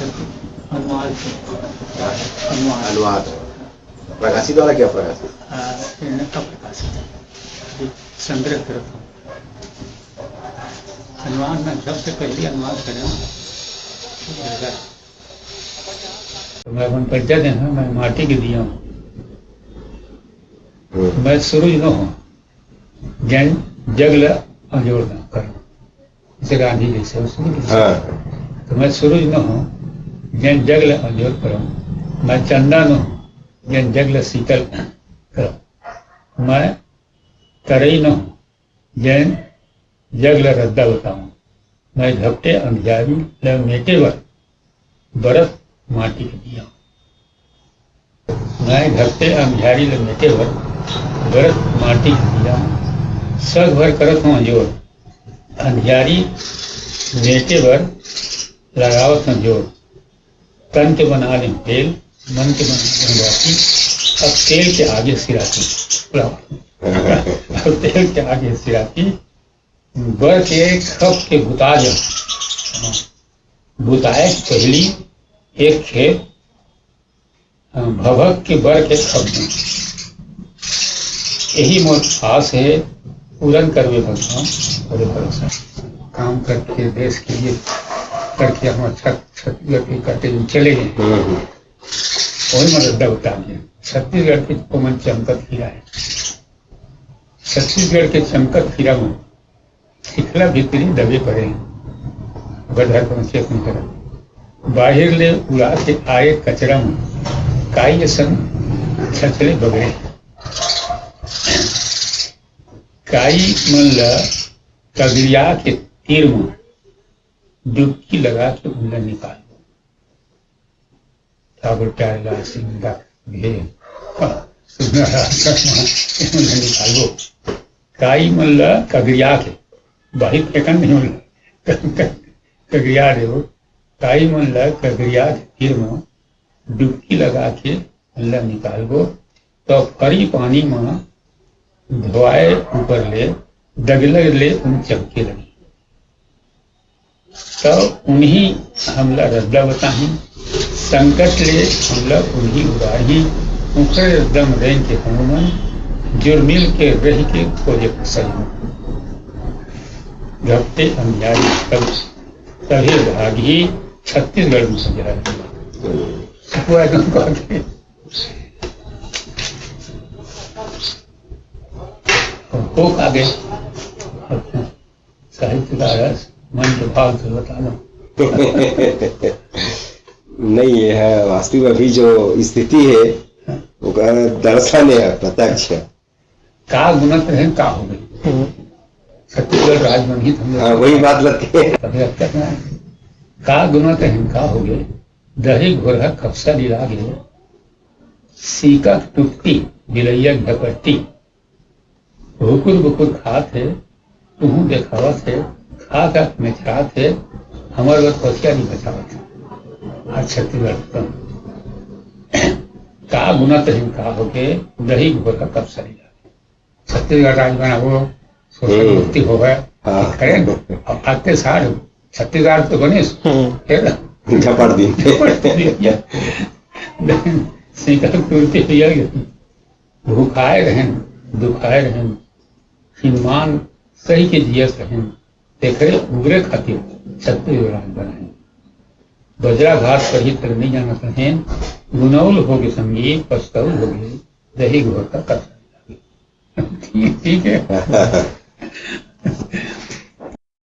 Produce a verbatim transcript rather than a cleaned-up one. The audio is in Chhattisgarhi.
अनुवाद, अनुवाद। अनुवाद। प्रकाशित वाला क्या प्रकाशित? आ, ये नका प्रकाशित है। अभी संग्रह करत हूँ। अनुवाद में सबसे पहले अनुवाद करें। तो मैं अपन परिचय देना, मैं माटी के दिया हूँ। हम्म। मैं सूरज न हूँ, जैन जग ल अंजोर न करूँ। जैसे गांधी जी से उसने भी हाँ। तो मैं सूरज न हूँ, जैन जग ल अंजोर करूँ। मैं चंदा न हूँ, जैन जग ल शीतल करूँ। मैं तरई न हूँ, जैन जग ल रद्दा बताऊँ। मैं झपटे अंधियारी ल मेटे बर बरत माटी के दिया। मैं झपटे अंधियारी ल मेटे बर बरत माटी के दिया। सग भर करत हूँ जोर, अंधियारी मेटे बर लगावत हूँ जोर। तन के बना ले तेल, मन के बना ले बाती, अब तेल के आगे सिराती। अब तेल के आगे सिराती, बर के खप के बुता जा। बुताए के पहली एक खेप, अ, भभक के बर के खप दे। यही मोर आस है, पूरन करबे भगवान, तोरे भरोसा। काम करके, देश के लिए करके हम अच्छा, छत्तीसगढ़ के करके जो चले गए, हम्म, हम्म। वही मतलब दबता गया। छत्तीसगढ़ के तो मन चमकत हीरा है। छत्तीसगढ़ के चमकत हीरा मन चिखला भीतरी दबे पड़े हैं। ओकर धर कोनो चेक नहीं करत। बाहिर ले उड़ा के आए कचरा में काई असन छछले बगरे। काई मन ल कगरिया के तीर में डुबकी लगा के उनला निकाल दो। ठाकुर प्यारेलाल सिंह डॉक्टर भेल। सुंदर राज शर्मा, इन्होंने निकालो। काई मन ल कगरिया के, बाहिर फेंकन नहीं मन ल, कगरिया देवो। काई मन ल कगरिया के तीर म डुबकी लगा के मन ल निकालबो, तो फरी पानी म धोवाए ऊपर ले दगलग ले उन चमके लगी। तब उन्हीं हमला रद्दा बताही, संकट ले हमला उन्हीं उबारही, उखरे दम रेंग के हमन, जुरमिल के रहि के खोजे फसही। घपटे अंधियारी तब, तभे भागी छत्तीसगढ़ में संझारी। वो एकदम कह के हो का गए। साहित्यकार है, मन के भाव से बता दो। नहीं, ये है वास्तविक, अभी जो स्थिति है, हाँ। ओकर दर्शन है, प्रत्यक्ष। का गुनत रहे, का हो गए। हम्म। छत्तीसगढ़ राज में ही हम लोग हाँ, वही बात लगती है। अभी अब तक ना है। का गुनत रहे, का हो गए। दही घोरहा कपसा लीला गए। सीका टूटती, बिलैया झपटती। भुकुर भुकुर खात हे, तुहूं देखावत हे, खा खा मेचरात हे, हमर बर पथिया नहीं बचावत हे। आज छत्तीसगढ़ का का गुना तहिन का होके दही घोर का कब सरी जाथे। छत्तीसगढ़ राज बनाबो, शोषण हम्म। मुक्ति होवे, हाँ। करे न? अब आते साल छत्तीसगढ़ तो बने, हम्म। फिर झपट दिन। झपट दिन। सीता तुरते हुए भूखाए रहेन, दुखाए रहेन, हिनमान सही के जियस रहेन, तेखरे उबरे खातिर छत्तीसगढ़ राज बनाए। बजरा घास करही तर नहीं जानत रहेन, गुनौल होगे संगी, पछतौल होगे, दही घोर का कथा। ठीक, ठीक है।